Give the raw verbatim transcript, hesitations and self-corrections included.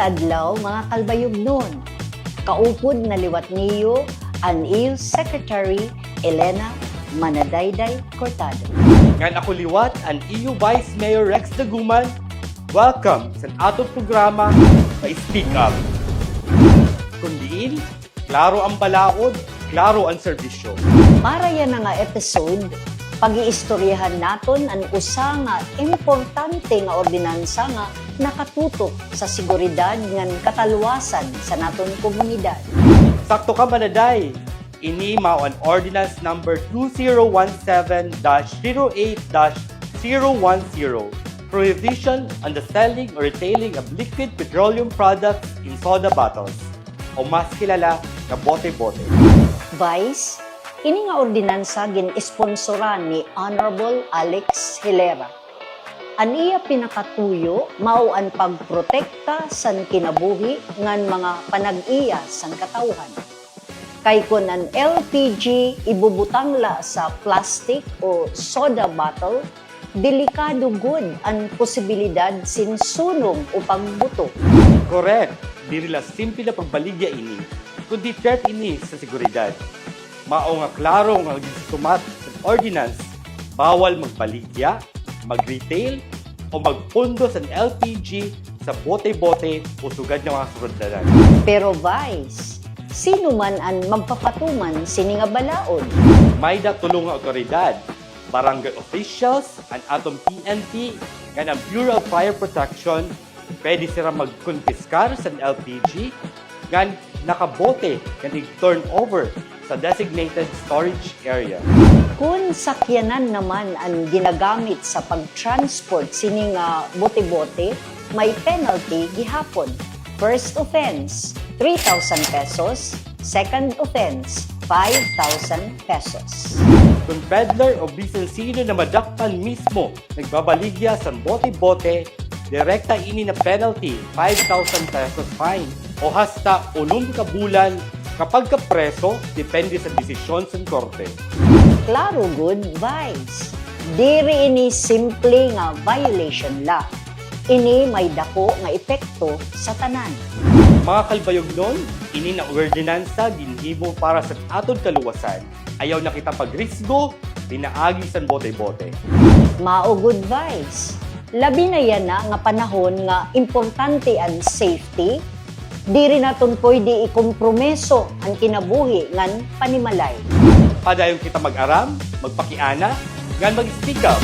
Adlaw, mga kalbayognon. Kaupod na liwat niyo an iyo Secretary, Elena Manadayday Cortado. Ngan ako liwat an iyo Vice Mayor Rex Daguman. Welcome sa aton programa, Pa-Speak Up. Kon diin, klaro an balaod, klaro an serbisyo. Para yana nga episode, pag-iistoryahan naton an usa nga importante nga ordinansa nga nakatutok sa seguridad ngan katalwasan sa naton komunidad. Sakto ka, Manaday. Ini mao an Ordinance Number two zero one seven dash zero eight dash zero one zero, Prohibition on the Selling or Retailing of Liquid Petroleum Products in Soda Bottles, o mas kilala nga bote-bote. Vice, ini nga ordinansa gin-esponsoran ni Honorable Alex Hilera. An iya pinakatuyo mao an pagprotekta san kinabuhi ngan mga panag-iya san katawhan. Kay kon an L P G ibubutang la sa plastic o soda bottle, delikado gud an posibilidad sin sunog o pagbuto. Correct. Diri la simple na pagbaligya ini, kundi threat ini sa seguridad. Mao nga klaro nga ginsusumat sa ordinance, bawal magbaligya, mag-retail, o magpondo san L P G sa bote-bote o sugad nga mga surodanan. Pero Vice, sino man an magpapatuman sini nga balaod? May-ada tulo nga awtoridad, barangay officials, an aton P N P, ngan an Bureau of Fire Protection. Pwede sira magkonpiskar san L P G ngan nakabote ngan i-turn over sa designated storage area. Kon sakyanan naman an ginagamit sa pag-transport sini nga bote-bote, may penalty gihapon. First offense, three thousand pesos. Second offense, five thousand pesos. Kon peddler o bisan sino na madakpan mismo nagbabaligya san bote-bote, direkta ini na penalty, five thousand pesos fine, o hasta unom ka bulan kapag ka preso, depende sa desisyon san korte. Klaro gud, Vice. Diri ini simple nga violation la. Ini may dako nga epekto sa tanan. Mga kalbayognon, ini nga ordinansa ginhimo para sa aton kaluwasan. Ayaw na kita pagrisgo pinaagi san bote-bote. Mao gud, Vice. Labi na yana nga panahon nga importante an safety, diri naton pwede ikompromiso an kinabuhi ngan panimalay. Padayon kita mag-aram, magpakiana, ngan mag-speak up.